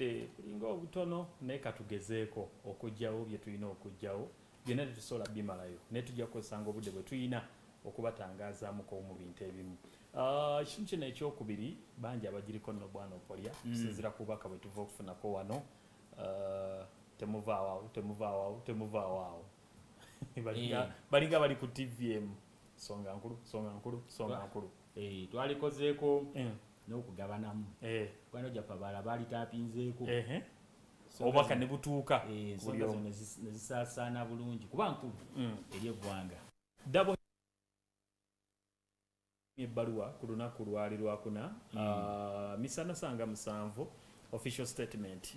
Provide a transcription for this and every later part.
Obudde bulinga obutono, naye katugezeeko okuggyawo bye tulina okuggyawo. Byonna tetusobola bimalayo, naye tujja kukozesanga obudde bwe tulina okubatangazaamuko mu bintu ebimu. Ah, ekintu kino ekyokubiri, bangi abagiriko nno bwana Opolya, kusinziira ku bubaka bwe tuva okufunako wano. Ah, temuvaawo awo, temuvaawo awo, temuvaawo awo. Balinga bali ku TV emu. Songa nkulu, songa nkulu, songa nkulu. Eh, twalikozeeko n'okugabanamu. Kwano jaffe abalala baalitapinzeeko. Obubaka ne butuuka. Ensonga zino ne zisaasaana bulungi kuba nkulu eri eggwanga. Double ebbaluwa ku lunaku lwali lwakuna, misana sanga 7, official statement,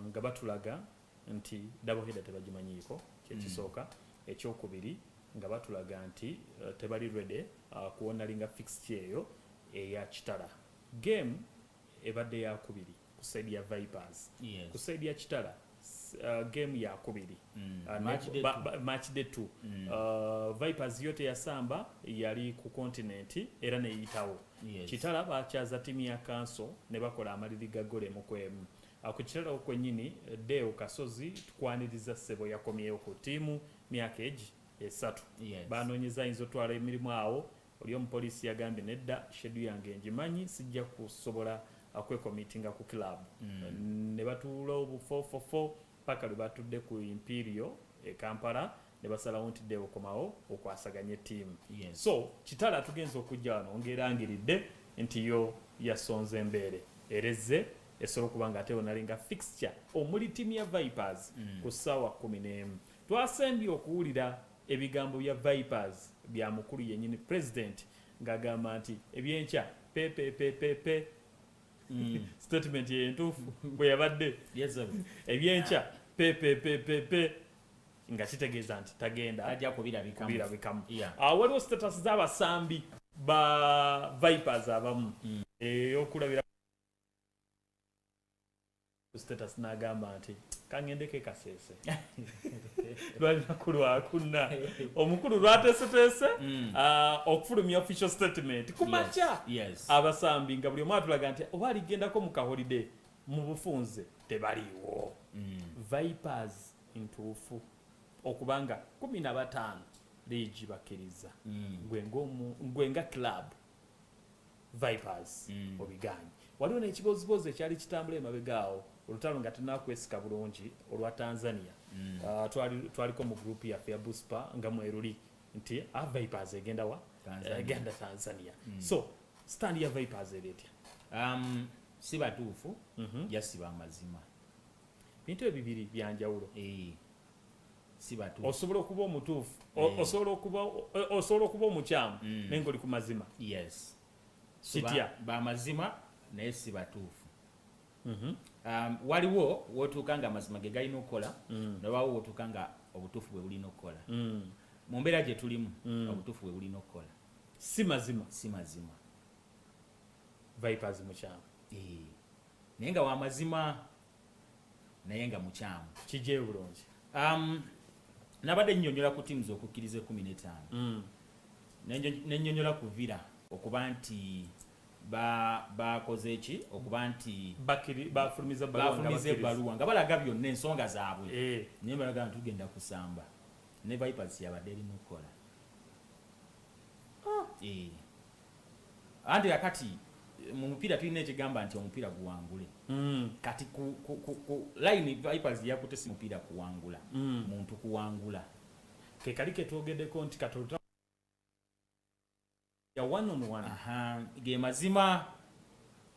nga batulaga nti double header tebagimanyiiko, kyekisooka. Ekyokubiri, nga batulaga nti tebali ready kuhonouringa fixture eyo eya Kitara. Game ebadde yakubiri ku side ya Vipers. Ku side ya Kitara game yakubiri. Match day two. Match day 2. Vipers yo teyasamba, yali ku continent era neyitawo. Kitara bakyaza ttiimu ya Council ne bakola amaliri ga goal 1-1. Ku Kitara kwennyini, Deo Kasozi tukwaniriza ssebo, yakomyewo ku ttiimu myaka egi 3. Banoonyeza ayinza otwala emirimu awo. Oli omupoliisi yagambye, "Nedda, schedule yange ngimanyi, sijja kusobola kwecommittinga ku club." Ne batuula obufofofo paka lwe batudde ku Imperial e Kampala ne basalawo nti Deo, komawo okwasaganya ettiimu. So Kitala tugenza okujja wano ng'erangiridde nti yo yasonze embeere erezze esobola okuba nga ate honoringa fixture omuli ttiimu ya Vipers ku ssaawa 11. Twasembye okuwulira ebigambo bya Vipers bya mukulu yennyini president ng'agamba nti ebyenkya pepepepepe. Statement ye entuufu bwe yabadde? Yes, sir. Ebyenkya pepepepepe, nga kitegeeza nti tagenda tajja kubirabikamu. Kubirabikamu. Ah, waliwo status z'abasambi ba Vipers abamu. Eyokulabira status n'agamba nti kangendeko ekaseese. Lwali lunaku lwakuna omukulu lwateeseteese okufulumya official statement ku makya. Abasambi nga buli omu atulaga nti oba aligendako mu kaholiday, mu bufunze tebaliiwo. Vipers ntuufu okubanga 15 liigi bakkiriza? Gwe nga club Vipers obiganye? Waliwo n'ekibozibozi ekyali kitambula emabega awo, olutalo nga tenakwesika bulungi olwa Tanzania. Ah, twaliko mu group yaffe ya Buspa nga mweruli nti a Vipers egenda wa? Tanzania. Egenda Tanzania. So stand ya Vipers eri etya? Si batuufu, jasiba amazima. Bintu ebibiri byanjawulo. Eh, si batuufu. Osobola okuba omutuufu, osobola okuba omukyamu naye ngaoli ku mazima. Yes. So Kitya? Bamazima naye si batuufu. Waliwo wotuuka nga amazima ge galina okukola, newawo wotuuka nga obutuufu bwe bulina okukola. Mu mbeera gye tulimu, obutuufu bwe bulina okukola. Si mazima. Si mazima. Vipers mukyamu. Eh, naye nga wamazima naye nga mukyamu. Kijeyo bulungi. Nabadde nnyonnyola ku teams okukkiriza 15. Nennyonnyola ku Villa okuba nti bakoze ki okuba nti bafulumiza ebbaluwa nga bafulumiza bakkiriza. Ebbaluwa nga balaga byonna ensonga zaabwe, naye balaga nti tugenda kusamba ne Vipers yabadde erina okukola. Eh. Anti kakati mu mupiira tulina ekigamba nti omupiira guwangule. Kati ku line Vipers yakutte si mupiira kuwangula, muntu kuwangula. Ke kali ketwogeddeko nti katoluta ya one on one. Aha, ge mazima.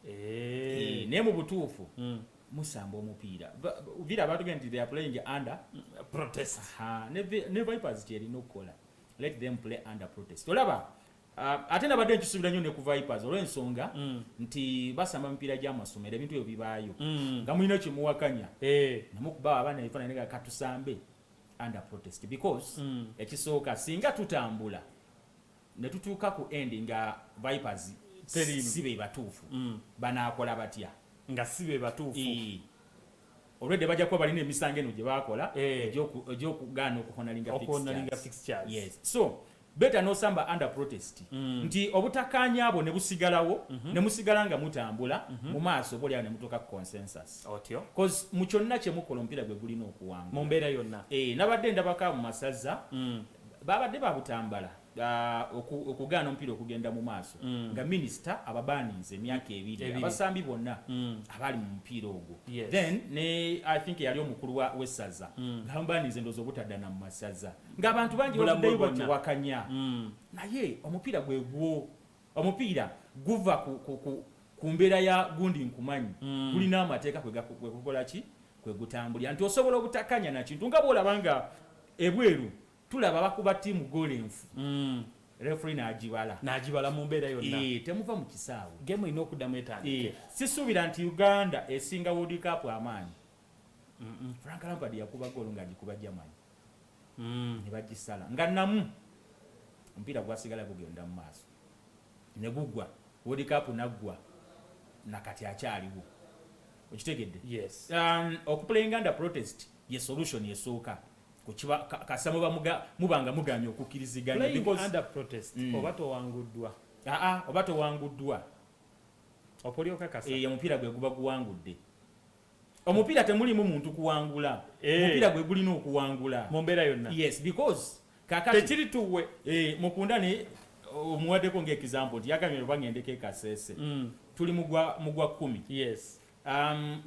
Eh, naye mu butuufu musamba omupiira. Villa batugenda nti they are playing under protest. Aha, ne Vipers kyerina okukola, let them play under protest. Olaba, ate nabadde nkisuubira nnyo ne ku Vipers olw'ensonga nti basamba mipiira gy'amasomero, ebintu ebyo bibaayo nga mulina kyemuwakanya nemukuba abaana ebifaananyi nga katusambe under protest, because ekisooka singa tutambula ne tutuuka ku end nga Vipers Teriimu. si be batuufu, banaakola batya? Nga si be batuufu. Eh. Olwedde bajja kuba balina emisango eno gye baakola Eh. egy'okugaana okuhonouringa okuhonouringa fixtures. Fixtures. Yes. So Better nosamba under protest, nti obutakkaanya abo ne busigalawo, ne musigala nga mutambula mu maaso, oba oliawo ne mutuuka ku consensus. Otyo. 'Cause mu kyonna kye mukola, omupiira gwe gulina okuwangula. Mu mbeera yonna. Nabadde ndabako mu masaza babadde babutambala okugaana omupiira okugenda mu maaso, nga minisita ababaninze emyaka 2 2. abasambi bonna abaali mu mupiira ogwo. Then ne, I think, yali omukulu w'essaza nga bamubaninze, ndowooza obutadda na mu masaza, ng'abantu bangi Bulamu bavuddeyo bwonna. bakiwakanya. Naye omupiira gwe gwo, omupiira guva ku mbeera ya gundi nkumanyi, gulina amateeka kwe gukola ki, kwe gutambulira, nti osobola obutakanya na kintu nga bwolaba nga ebweru tulaba bakuba ttiimu goolo enfu, referee n'agibala. N'agibala mu mbeera yonna. Temuva mu kisaawe. Game erina okuddamu etandike. Sisuubira nti Uganda esinga World Cup amaanyi. Frank Lampard yakuba goolo ng'agikuba Germany, ne bagisala nga namu omupiira gwasigala gugenda mu maaso ne guggwa, World Cup naggwa, nakati akyaliwo. Okitegedde? Yes. Okuplaying under protest ye solution esooka. Kasa muba nga muganye okukkiriziganya Playing because under protest, oba towanguddwa. Aa, oba towanguddwa. Opoli okakasa. Omupiira gwe guba guwangudde. Omupiira temulimu muntu kuwangula. Omupiira gwe gulina okuwangula. Mu mbeera yonna. Yes, because kakati tekiri tuwe. Mukundane omuwaddeko ng'example nti yagambye oba ngendeko e Kasese. Tuli mugwa 10.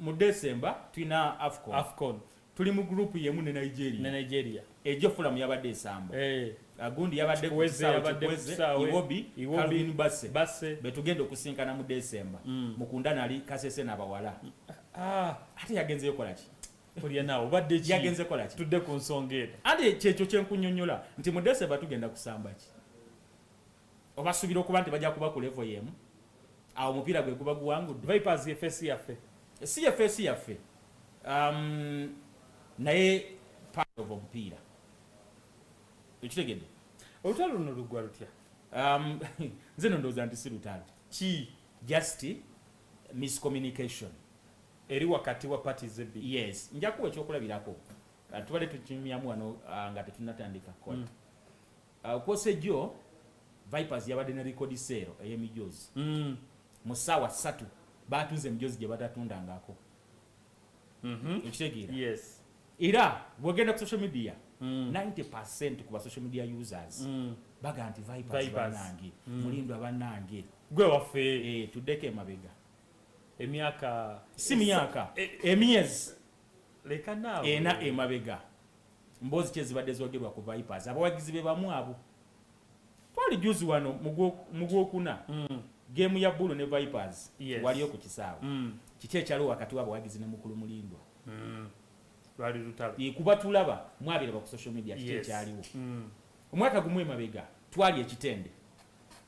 Mu December tulina AFCON. AFCON. Tuli mu group yemu ne Nigeria. Ne Nigeria. Ejo Fulham yabadde esamba. Agundi yabadde ku Kikweze kisaawe, yabadde ku Kikweze, kisaawe. Iwobi, Iwobi, Calvin Basse. Basse. Betugenda okusinkana mu December. Mukundane ali Kasese n'abawala. Ate yagenzeyo kola ki? Olya naawe obadde ki? Yagenze kola ki? Tudde ku nsonga eno. Ate kyekyo kyenkunnyonnyola nti mu December tugenda kusamba ki? Obasuubira okuba nti bajja kuba ku level y'emu? Awo omupiira gwe guba guwangudde. Vipers ye face yaffe. Si ye face yaffe. Naye part of omupiira. Okitegedde? Olutalo luno luggwa lutya? Nze no ndowooza nti si lutalo. Ki? Just miscommunication. Eri wakati wa parties ebbiri. Yes, nja kuwa ekyokulabirako. Tubadde tukinyumyamu wano nga tetunnatandika kukola. Kwosa ejjo Vipers yabadde ne record sale ey'emijoozi. Mu ssaawa 3 baatunze emijoozi gye batatundangako. Okitegeera? Yes. Era bw'ogenda ku social media, 90% ku ba social media users baga nti Vipers, Vipers. bannange, Mulindwa bannange. Gwe waffe. Tuddeko emabega. Emyaka Si myaka, emyezi Leka naawe. 4 emabega. Mboozi ki ezibadde zoogerwa ku Vipers? Abawagizi be bamu abo. Twali juzi wano mu gwokuna. Game ya Bull ne Vipers. Waliyo ku kisaawe. Kiki ekyaliwo wakati w'abawagizi ne mukulu Mulindwa? Lwali lutalo. Kuba tulaba mwabiraba ku social media kiki ekyaliwo. Omwaka gumu emabega twali ekitende.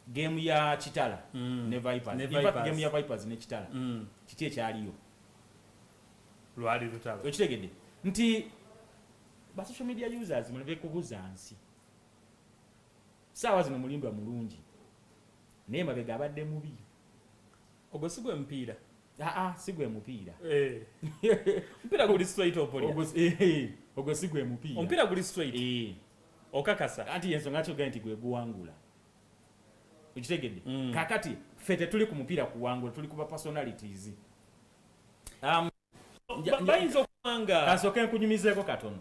Game ya Kitala ne Vipers. Ne In fact, Vipers. game ya Vipers ne Kitala. Kiki ekyaliyo? Lwali lutalo. Okitegedde nti ba social media users mulebe kubuza nsi. Saawa zino Mulindwa mulungi. Naye mabega abadde mubi. Ogwo si gwe mupiira. Aa, si gwe mupiira. Omupiira guli straight opolya. Ogwo si gwe mupiira. Omupiira guli straight. Okakasa. Anti ensonga kyogera nti gwe guwangula. Okitegedde? Kaakati ffe tetuli ku mupiira kuwangula, tuli ku ba personalities. Bayinza okuba nga Kasooke nkunyumizeeko katono.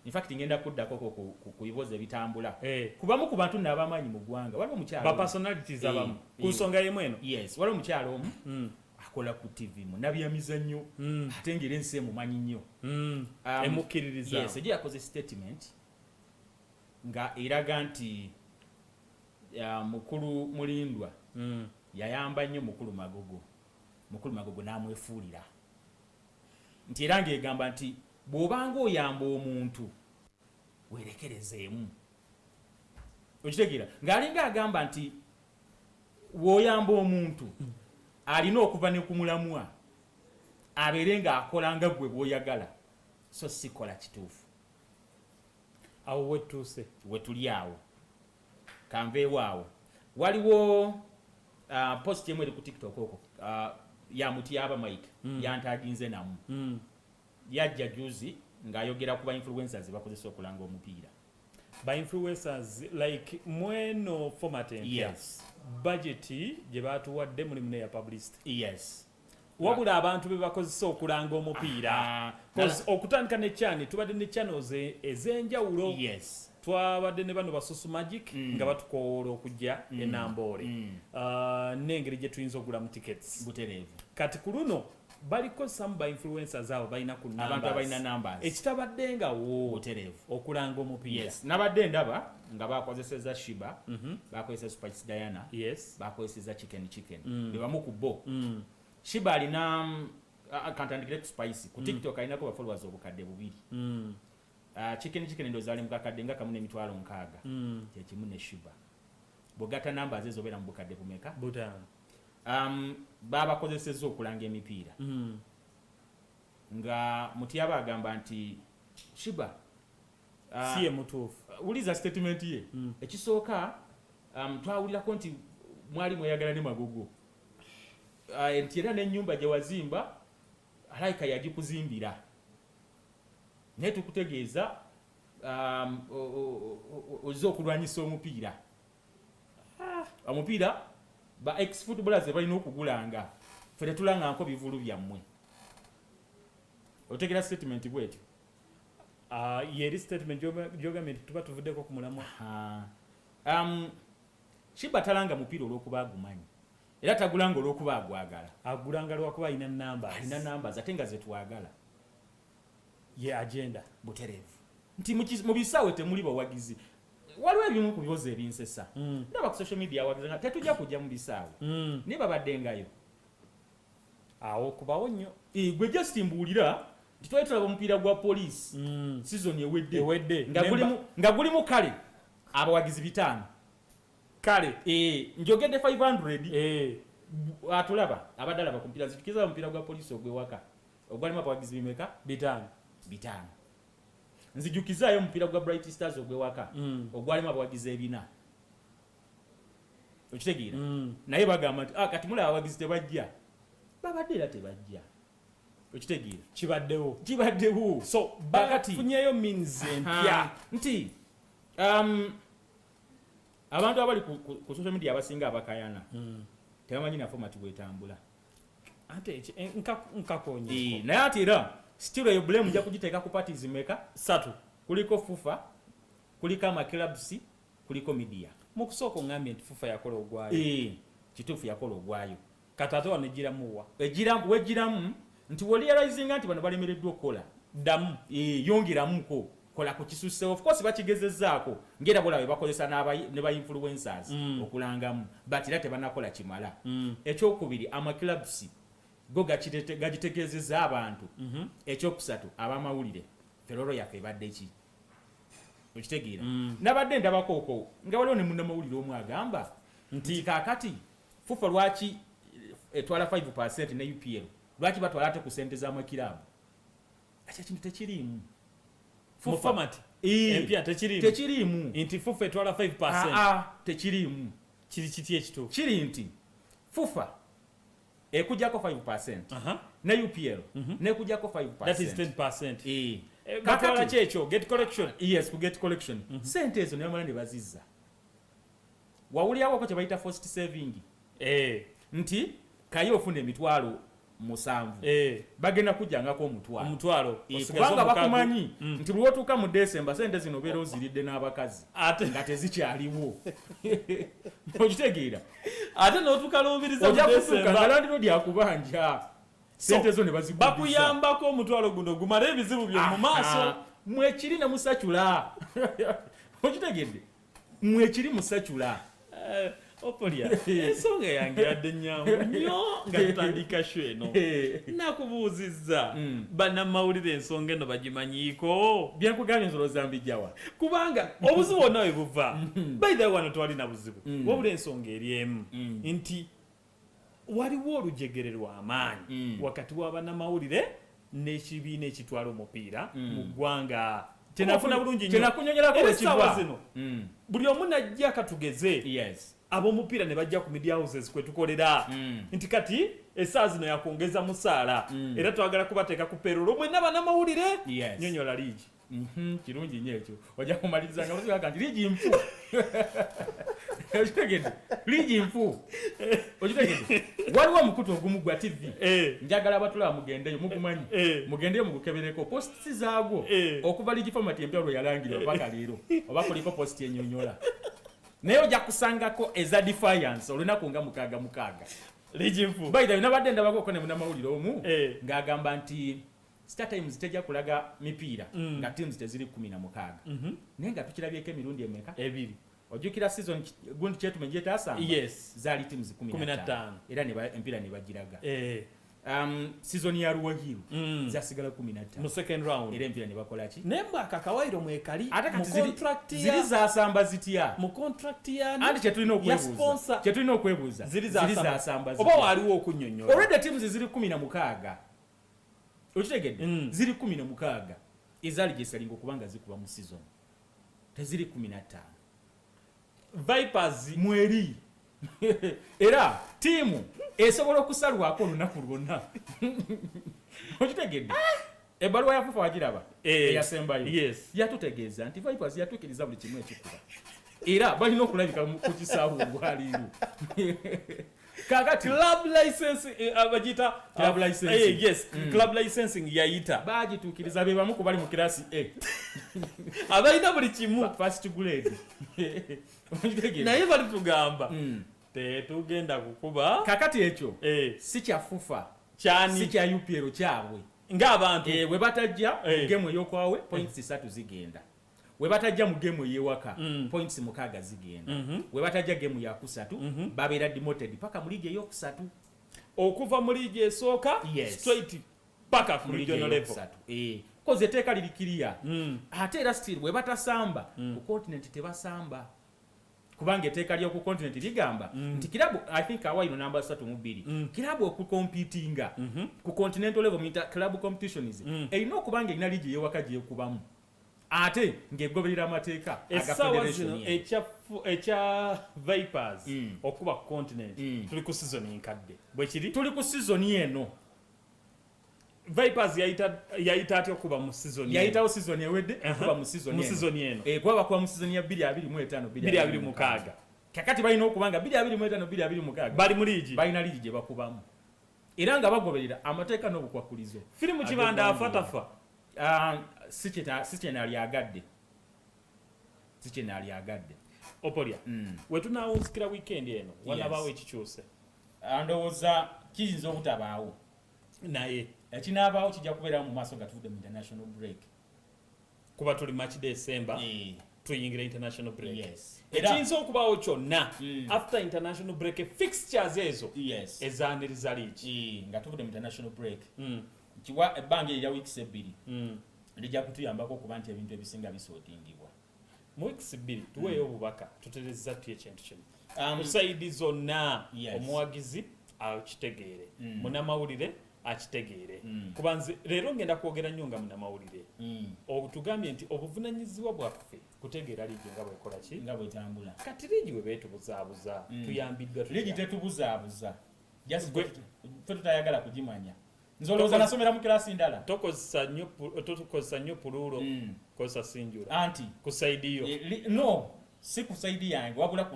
In fact, ngenda kuddako ku bibuuzo ebitambula. Kubamu ku bantu n'abamanyi mu ggwanga, waliwo omukyala Ba omu. personalities abamu. Ku nsonga y'emu eno. Yes, waliwo omukyala omu akola ku TV munnabyamizannyo, ate ng'era ensi emumanyi nnyo. Emukkiririza. Yes, ejjo yakoze statement nga eraga nti mukulu Mulindwa yayamba nnyo mukulu Magogo. Mukulu Magogo n'amwefuulira. Nti era ng'egamba nti bw'obanga oyamba omuntu weerekerezeemu. Okitegeera? Ng'alinga agamba nti bw'oyamba omuntu alina okuva ne ku mulamwa abeere ng'akola nga ggwe bw'oyagala, so si kola kituufu. Awo wetuuse. Wetuli awo. Kanveewo awo. Waliwo post emu eri ku TikTok okwo, ya Mutyaba Mike, yantaginze namu. Yajja juzi ng'ayogera ku ba influencers bakozesa okulanga omupiira. Ba influencers, like mweno format empya, budget gye batuwadde mulimu neya publicity. Wabula abantu be bakozesa okulanga omupiira. 'Cause okutandika ne CHAN, tubadde ne channels ez'enjawulo. Twabadde ne bano basusu Magic nga batukowoola okujja enamboole. N'engeri gye tuyinza okugulamu tickets. Kati ku luno baliko some ba influencers abo balina ku Abantu numbers. Abalina numbers. Ekitabadde ngawo okulanga omupiira. Yes, nabadde ndaba nga bakozeseza Sheebah, bakozesa Spice Diana, bakozeseza Chicken Chicken. Be bamu ku bo. Sheebah alina kantandikire ku Spice, ku TikTok alinako ba followers 2000. Chicken Chicken ndowooza ali mu kakadde nga kamu n'emitwalo nkaaga. Kyekimu ne Sheebah. Bw'ogatta numbers ezo obeera mu bukadde bumeka? 5. Babakozesezza okulanga emipiira. Nga Mutyaba agamba nti Sheebah Si ye mutuufu. Wuliza statement ye. Ekisooka, twawulirako nti mwali mweyagala ne Magogo, nti era n'ennyumba gye wazimba alayika yagikuzimbira, naye tukutegeeza ozze okulwanyisa omupiira. Omupiira ba ex footballers balina okugulanga, ffe tetulanganko bivulu byammwe. Otegera statement bwetyo? Yeri statement gyogambye nti tuba tuvuddeko ku mulamwa. Sheebah talanga mupiira olw'okuba agumanyi, era tagulanga olw'okuba agwagala. Agulanga lwakuba alina numbers. Alina numbers ate nga zetwagala. Ye agenda. Butereevu nti mu bisaawe temuli bawagizi. Waliwo ebimu ku bibozi ebinsesa. Ndaba ku social media awagizi nga tetujja kujja mu bisaawe, naye babaddengayo. Awo kubawo nnyo. Gwe just mbuulira nti twali tulaba omupiira gwa Poliisi season ewedde. Ewedde. Nga gulimu kale abawagizi 500. Kale. Njogedde 500. Atulaba abadde alaba ku mupiira, zijukiza omupiira gwa Poliisi ogw'ewaka ogwalimu abawagizi bimeka? 500. 500. Nzijukizaayo omupiira gwa Bright Stars ogw'ewaka ogwalimu abawagizi 400. Okitegeera? Naye bagamba nti kati mulaba abawagizi tebajja, babadde era tebajja. Okitegeera? Kibaddewo. Kibaddewo. So Kakati bafunyeyo means empya. Nti abantu abali ku social media abasinga abakayana tebamanyi na format bwetambula. Ate nkakonye. Naye ate era still eyo blame nja kugiteeka ku parties meka? 3. Kuliko FUFA, kuliko ama clubs, kuliko media. Mu kusooka ongambye nti FUFA yakola ogwayo. Kituufu yakola ogwayo. Kati ate wano ejjiramu wa? Wejjiramu nti werealizinga nti bano balemereddwa okukola. Ddamu. Yongeramuko. Kola ku kisusse. Of course bakigezezzaako ng'era bw'olaba bwe bakozesa ne ba influencers okulangamu, but era tebanakola kimala. Ekyokubiri, ama clubs go gagitegeezezza abantu. Ekyokusatu, abamawulire feroro yaffe ebadde ki? Okitegeera? Nabadde ndabako okwo nga waliwo ne munnamawulire omu agamba nti kaakati FUFA lwaki etwala 5% ne UPL, lwaki batwala ate ku ssente z'amakiraabu? Ekyo ekintu tekiriimu. Mu format empya tekiriimu. Tekiriimu. Nti FUFA etwala 5%. Tekiriimu. Kiri kiti ekituufu? Kiri nti FUFA ekujjako 5%. Ne UPL nekujjako 5%. That is 10%. Kakati Batwala ki ekyo? Gate collection? Yes, ku gate collection. Sente ezo ne bamala ne bazizza. Wawulirako kye bayita forced saving? Nti kaye ofuna 70,000. Bagenda kujjangako omutwalo. Omutwalo. Osigaze Kubanga omukago. bakumanyi nti buli lw'otuuka mu December sente zino obeera oziridde n'abakazi. Ate nga tezikyaliwo. Okitegeera? Ate n'otukaluubiriza mu Ojja kutuuka December. nga landlord akubanja. So, Sente zo ne bazikuddiza. bakuyambako omutwalo guno gumale ebizibu byo mu maaso. Mwekiri ne musacula. Okitegedde? Mwekiri musacula. Opolia, ensonga yange yadde nnyangu nnyo nga tutandika show eno. Nakubuuzizza, bannamawulire ensonga eno bagimanyiiko? Bye nkugambye ensolo za mbijjawa. Kubanga obuzibu bwonna we buva. By the way, wano twalina buzibu. Wabula ensonga eri emu. Nti waliwo olujegere lw'amaanyi wakati wa bannamawulire n'ekibiina ekitwala omupiira mu ggwanga. Kyenafuna bulungi nnyo. Kyenakunyonyerako Era bwe kiva. essaawa zino, buli omu najja katugeze. Ab'omupiira ne bajja ku media houses kwe tukolera. Nti kati essaawa zino yakwongeza musaala. Era twagala kubateeka ku payroll. Mwenna bannamawulire, nyonyola liigi. Kirungi nnyo ekyo. Ojja kumaliriza nga baga nti liigi nfu. Okitegedde? Liigi nfu. Okitegedde? Waliwo omukutu ogumu gwa TV. Njagala abatulaba mugendeyo, mugumanyi. Mugendeyo mugukebereko posts zaagwo okuva liigi format empya lwe yalangirwa paka leero. Oba kuliko post ennyonnyola. Naye ojja kusangako eza defiance olunaku nga mukaaga mukaaga. Liigi nfu. By the way, nabadde ndabako ne munnamawulire omu ng'agamba nti Star Times tejja kulaga mipiira nga teams teziri 16. Naye nga tukirabyeko emirundi emeka? Ebiri. Ojjukira season gundi Kyetume gyetaasamba? Yes. Zaali teams kumi Kumi na na ttaano. ttaano. Era empiira ne bagiraga. Season ya Ruwahiru zasigala 15. Mu second round. Era empiira ne bakola ki? Naye mbwe akakawairo mwekali Ate kati mu contract ya ziri zasamba zitya? Mu contract ya Anti kye tulina ya okwebuuza. sponsor. Kye tulina okwebuuza. Ziri Ziri zasamba. zasamba Oba zitya? waliwo okunnyonnyola. Already teams ziri 16. Okitegedde? Ziri 16. Ezaali gyesalinga okuba nga zikuba mu season. Teziri 15. Vipers mweri. Era ttiimu esobola okusalwako olunaku lwonna. Okitegedde? Ebbaluwa ya FUFA wagiraba? Eyasembayo. Yes. Yatutegeeza nti Vipers yatuukiriza buli kimu ekikuba. Era balina okulabika ku kisaawe olwaleero. Kaakati club license, abagiyita, Club licensing. Yes, club licensing yayita. Baagituukiriza, be bamu ku bali mu kirasi A. Abalina buli kimu. First grade. Okitegedde? Naye bali tugamba tetugenda kukuba. Kaakati ekyo si kya FUFA, Kyani? si kya UPL, kyabwe. Ng'abantu. We batajja mu game ey'okwawe, points 3 zigenda. We batajja mu game ey'ewaka, points 6 zigenda. We batajja game ya kusatu, babeera demoted paka mu liigi ey'okusatu. Okuva mu liigi esooka, Yes. straight paka ku Mu liigi regional level. ey'okusatu. Koze etteeka liri clear. Ate era still bwe batasamba ku continent tebasamba. Kubanga etteeka ly'oku continent ligamba nti kirabu, I think awaino namba 32, kirabu okukompitinga ku continental level mu club competitions erina okuba nga erina liigi ey'ewaka gy'ekubamu ate ng'egoberera amateeka aga Essaawa federation zino eno. ekya Vipers okuba ku continent, tuli ku season enkadde, bwe kiri? Tuli ku season eno. Vipers yayita atya okuba mu season eno? Yayitawo season ewedde okuba mu season Mu eno. season eno. Kuba bakuba mu season ya bbiri abiri mu etaano, bbiri Bbiri abiri mukaaga. Kakati balina okuba nga bbiri abiri mu etaano, bbiri abiri mukaaga bali mu liigi. Balina liigi gye bakubamu era nga bagoberera amateeka n'obukwakulizo. Firimu Kibanda afa tafa? Ah, si kye nalyagadde, si kye nalyagadde. Opolia, we tunaawunzikira weekend eno, wanabaawo ekikyuse? Ah, ndowooza kiyinza obutabaawo. Naye ekinaabaawo kijja kubeerawo mu maaso nga tuvudde mu international break. Kuba tuli March, December, tuyingira international break. Yes. Ekiyinza okubaawo kyonna after international break, fixtures ezo ezaaniriza liigi. Nga tuvudde mu international break, kiwa ebbanga erya weeks 2 lijja kutuyambako okuba nti ebintu ebisinga bisootingibwa. Mu weeks 2 tuweeyo obubaka, tuterezza tutya ekintu kino ku side zonna? Omuwagizi akitegeere, munnamawulire akitegeere, kuba nze leero ngenda kwogera nnyo nga munnamawulire. Otugambye nti obuvunanyizibwa bwaffe kutegeera liigi nga bwekola ki? Nga bwetambula. Kati liigi bwe beetubuzaabuza, tuyambiddwa tutya? Liigi tetubuzaabuza. Just ffe tutayagala kugimanya. Nze olowooza nasomera mu kirasi ndala. Tokozesa nnyo plural, kozesa singular. Anti ku side yo. No, si ku side yange, wabula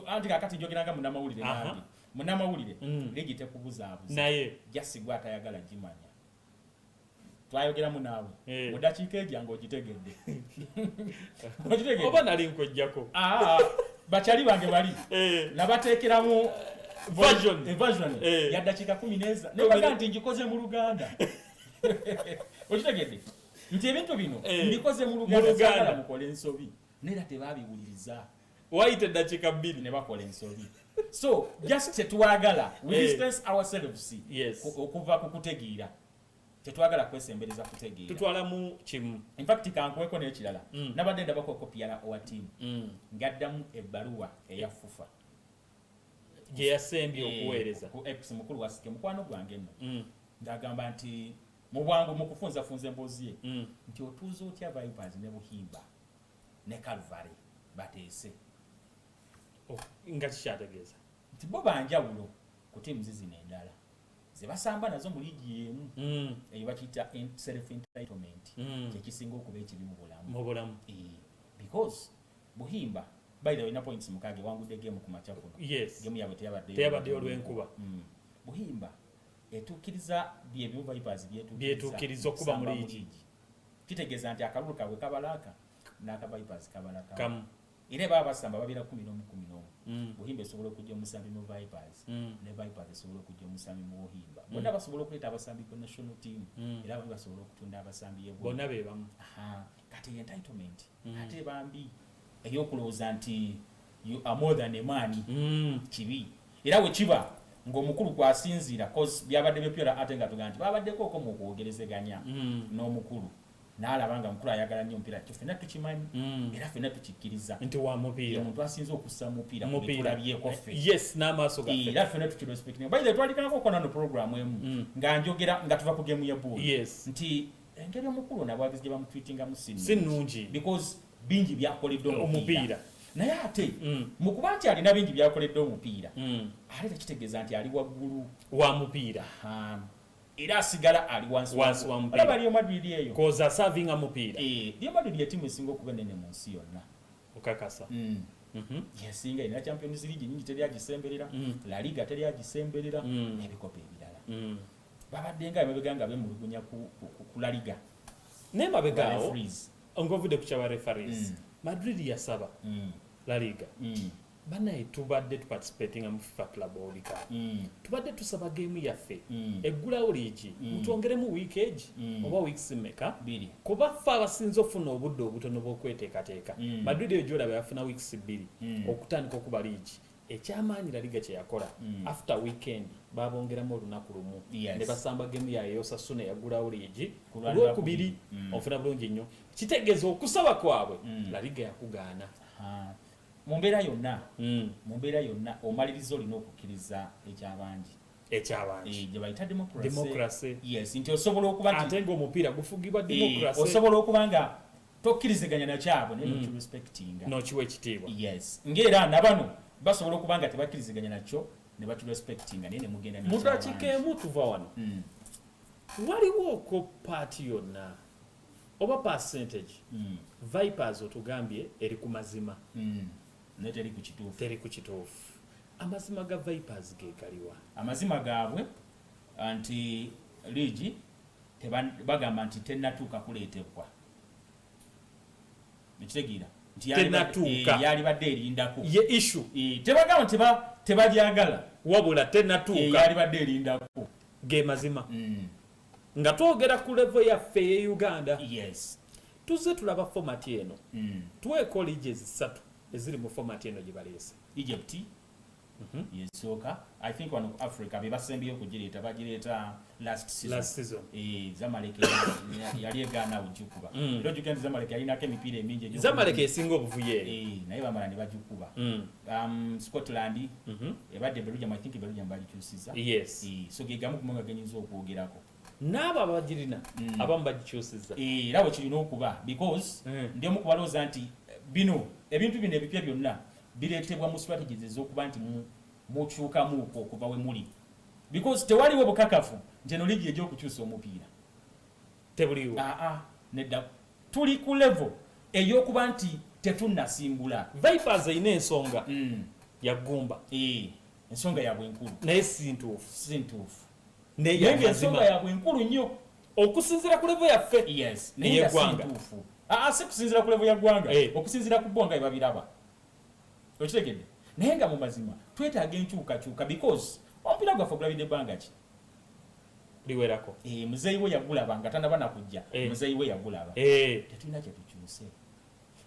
anti kakati njogera nga munnamawulire. Nange munnamawulire, liigi tekubuzaabuza. Naye just gwe atayagala gimanya. Twayogeramu naawe mu ddakiika egyange, ogitegedde. Ogitegedde? Oba nali nkwejjako? Ah, bakyali bange bali nabateekeramu Version. Version ya ddakiika 14 nebaga nti ngikoze mu Luganda. Okitegedde nti ebintu bino mbikoze mu Mu Luganda, Luganda. saagala mukole ensobi, neera tebabiwuliriza. Wayita eddakiika 2. Ne bakola ensobi. So just tetwagala, we distance ourselves okuva ku kutegeera. Tetwagala kwesembereza kutegeera. Tutwalamu kimu. In fact, kankuweko n'ekirala. Nabadde ndabako kopiyala owa tiimu ngaddamu ebbaluwa eya FUFA gye yasembye okuweereza. Ku X, mukulu wasike mukwano gwange nno, ng'agamba nti mu bwangu, mu kufunzafunza emboozi ye, nti otuuza otya Vipers ne Buhimba ne Calvary bateese? Oh, nga kikyategeeza? Nti bo banjawulo ku tiimu zino endala ze basamba nazo mu liigi emu. Eyo Bakiyita self entitlement. Kyekisinga okuba ekibi mu bulamu. Mu bulamu. Because Buhimba, by the way, na points 6, ewangudde game ku makya kuno. Game yaabwe teyabaddeyo. Teyabaddeyo olw'enkuba. Buhimba etuukiriza byebimu Vipers Byetuukiriza okuba mu okusamba. liigi. Kitegeeza nti akalulu kaabwe kabalaaka n'aka Vipers kabalaka. Kamu. Era baba basamba babeera 11 11. Buhimba esobola okujja omusambi mu Vipers, ne Vipers esobola okujja omusambi mu Buhimba. Bonna basobola okuleeta abasambi ku national team, era abamu basobola okutunda abasambi ebweru. Bonna be bamu. Aha, kati entitlement ate bambi ey'okulowooza nti you are more than a man, kibi. Era bwe kiba ng'omukulu kwasinziira, cause byabadde byepyora, ate nga tugamba nti babaddeko oko mu kwogerezeganya n'omukulu, n'alaba nga mukulu ayagala nnyo omupiira. Kyo ffenna tukimanyi, era ffenna tukikkiriza. Nti wa Ye mupiira. muntu asinze okussa mupiira ku Mupiira. bitulabyeko ffe. Yes, n'amaaso gaffe. Era ffenna tukirespectinga. By the way, twalikanako kona no program emu nga njogera nga tuva ku game ya ball, nti engeri omukulu nabawagizi gye bamutwitingamu si Si nnungi. because bingi byakoledde omupiira. Omupiira. Naye ate mu kuba nti alina bingi byakoledde omupiira, ate tekitegeeza nti ali waggulu Wa mupiira. Era asigala ali wansi. Wansi wa mupiira. Olaba Real Madrid eyo. Koza asavinga mupiira. Real Madrid yetiimu esinga okuba enene mu nsi yonna. Okakasa? Yesinga, erina Champions League nyingi, teri agisemberera. La Liga teri agisemberera, n'ebikopo ebirala. Babadde nga emabega nga bemulugunya ku La Liga. Naye mabegaawo, Referees. Ng'ovudde ku kyaba referees, Madrid yasaba La Liga, banaye tubadde tuparticipatinga mu FIFA Club World Cup, tubadde tusaba game yaffe eggulawo liigi, mutwongeremu week oba weeks mmeka? 2. Kuba ffe abasinze ofuna obudde obutono bw'okweteekateeka. Madrid eyo gyolaba yafuna weeks 2 okutandika okuba liigi. Ekyamaanyi La Liga kye yakola, after weekend babongeramu olunaku lumu, ne basamba game yayo Osasuna eyagulawo liigi Ku ku lwa lwokubiri. Ofuna bulungi nnyo, kitegeeza okusaba kwabwe La Liga yakugaana. Aha. Mu mbeera yonna, mu mbeera yonna omaliriza olina okukkiriza ekyabangi. Ekyabangi. Gye bayita democracy. Democracy. Yes, nti osobola okuba nti Ate ng'omupiira gufugibwa democracy. Osobola okuba nga tokkiriziganya nakyabwe, naye nokirespectinga. N'okiwa ekitiibwa. Yes, ng'era nabano basobola okuba nga tebakkiriziganya nakyo ne bakirespectinga, naye ne mugenda Mu dakiika emu tuva wano. Waliwo ko part yonna oba percentage Vipers otugambye eri ku mazima? Naye teri ku kituufu. Teri ku kituufu. Amazima ga Vipers ge galiwa? Amazima gaabwe nti liigi bagamba nti tennatuuka kuleetebwa. Ekitegeera nti Tennatuuka. Yalibadde erindako. Ye issue. Tebagamba nti tebagyagala. Wabula tennatuuka. Yalibadde erindako. Ge mazima. Nga twogera ku level yaffe ye Uganda, tuzze tulaba format eno. Tuweeko liigi ezisatu eziri mu format eno gye baleese. Egypt yesooka. I think wano ku Africa be basembyeyo okugireeta, bagireeta last season. Last season. Zamalek yali egaana ogikuba. Era ojjukira nti Zamalek yalinako emipiira emingi Zamalek esinga obuvuyo eyo. Naye bamala ne bagikuba. Scotland ebadde Belgium, I think Belgium bagikyusiza. So ge gamu ku mawanga genyinza okwogerako. N'abo abagirina, abamu bagikyusiza. Era bwe kirina okuba, because ndi omu kubalowooza nti bino ebintu bino ebipya byonna bireetebwa mu strategies ez'okuba nti mukyukamuuko okuva we muli, because tewaliwo bukakafu nti eno liigi egy'okukyusa omupiira. Tebuliwo. Aa, nedda, tuli ku level ey'okuba nti tetunnasimbula. Vipers erina ensonga yaggumba. Ensonga yaabwe enkulu. Naye si ntuufu. Si ntuufu. Naye Naye ya ng'ensonga mazima. yaabwe enkulu nnyo. Okusinziira ku level yaffe Yes, naye nga si ey'eggwanga. ntuufu. Aa, si kusinziira ku level ya ggwanga, okusinziira ku bo nga bwe babiraba. Okitegedde? Naye nga mu mazima twetaaga enkyukakyuka, because omupiira gwaffe ogulabidde ebbanga ki? Liwerako. Muzeeyi we yagulaba nga tannaba nakujja. Muzeeyi we yagulaba. Tetulina kye tukyuse.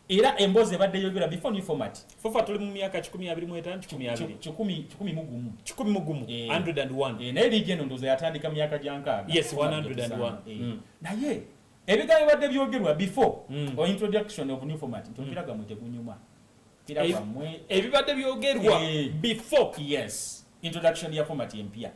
Era emboozi ebadde yogera before new format. Fufa tuli mu myaka 125, 120. 101. 101. 101. Naye liigi eno ndowooza yatandika mu myaka gya 60. Yes, 101. Naye ebigambo bibadde byogerwa before or introduction of new format nti omupiira gwammwe tegunyuma. Omupiira gwammwe Ebibadde byogerwa before. Yes, introduction ya format empya,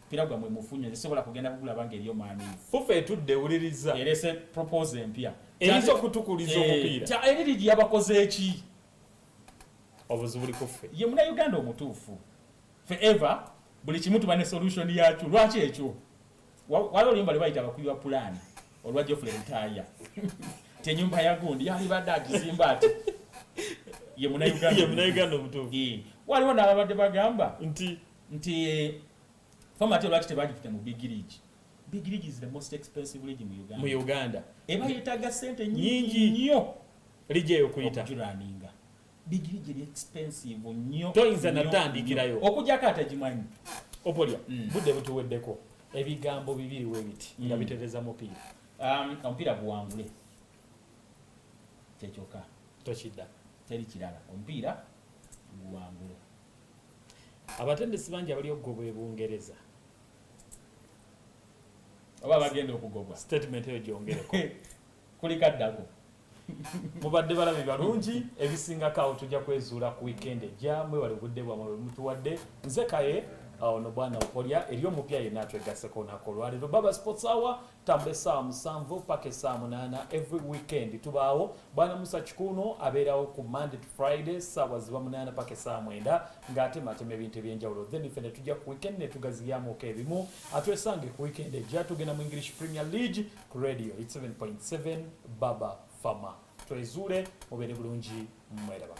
omupiira gwammwe mufunyo, tesobola kugenda kugulaba ng'eriyo maani. Fufa etudde ewuliriza. Erese proposal empya. Eyinza okutukuliza omupiira. Eri liigi yabakoze eki? Obuzibu buli ku ffe. Ye munnayuganda omutuufu forever, buli kimu tuba ne solution yakyo. Lwaki ekyo? Waliwo oluyimba lwe bayita abakubi ba pulaani olwa Geoffrey Lutaaya, ti ennyumba ya gundi yalibadde agizimba ati ye Munnayuganda. Ye Munnayuganda omutuufu. Waliwo n'ababadde bagamba nti nti format lwaki tebagifute mu big league. Big league is the most expensive league mu Uganda. Mu Uganda. Eba yeetaaga sente Nyingi. nyingi nnyo ligi eyo kuyita. Okugirunninga. Big league eri expensive nnyo. Toyinza nnyo, natandikirayo. nnyo. Okuggyako atagimanyi. Opolya, budde butuweddeko. Ebigambo bibiri we biti nga bitereza mupiira. Omupiira guwangule, kyekyokka. Tokidda. Teri kirala, omupiira guwangule. Abatendesi bangi abali okugobwa e Bungereza. Oba bagenda okugobwa. Statement eyo gyongereko. Kuliko addako. Mubadde balabi balungi, ebisingako awo tujja kwezuula ku weekend ejja. Mwebale obudde bwamwe bwe mutuwadde. Nze Kaye, ono bwana Opolya. Eri omupya yenna atwegasseko olunaku olwaleero, Baba Sports Hour tambula essaawa 7 paka essaawa 8 every weekend tubaawo. Bwana Musa Kikuuno abeerawo ku Monday to Friday, ssaawa ziba 8 paka essaawa 9, ng'atematema ebintu ebyenjawulo. Then ffe ne tujja ku weekend ne tugaziyamuko ebimu. Atwesange ku weekend ejja, tugenda mu English Premier League ku radio 7.7 Baba Fama. Twezuule, mubeere bulungi, mweraba.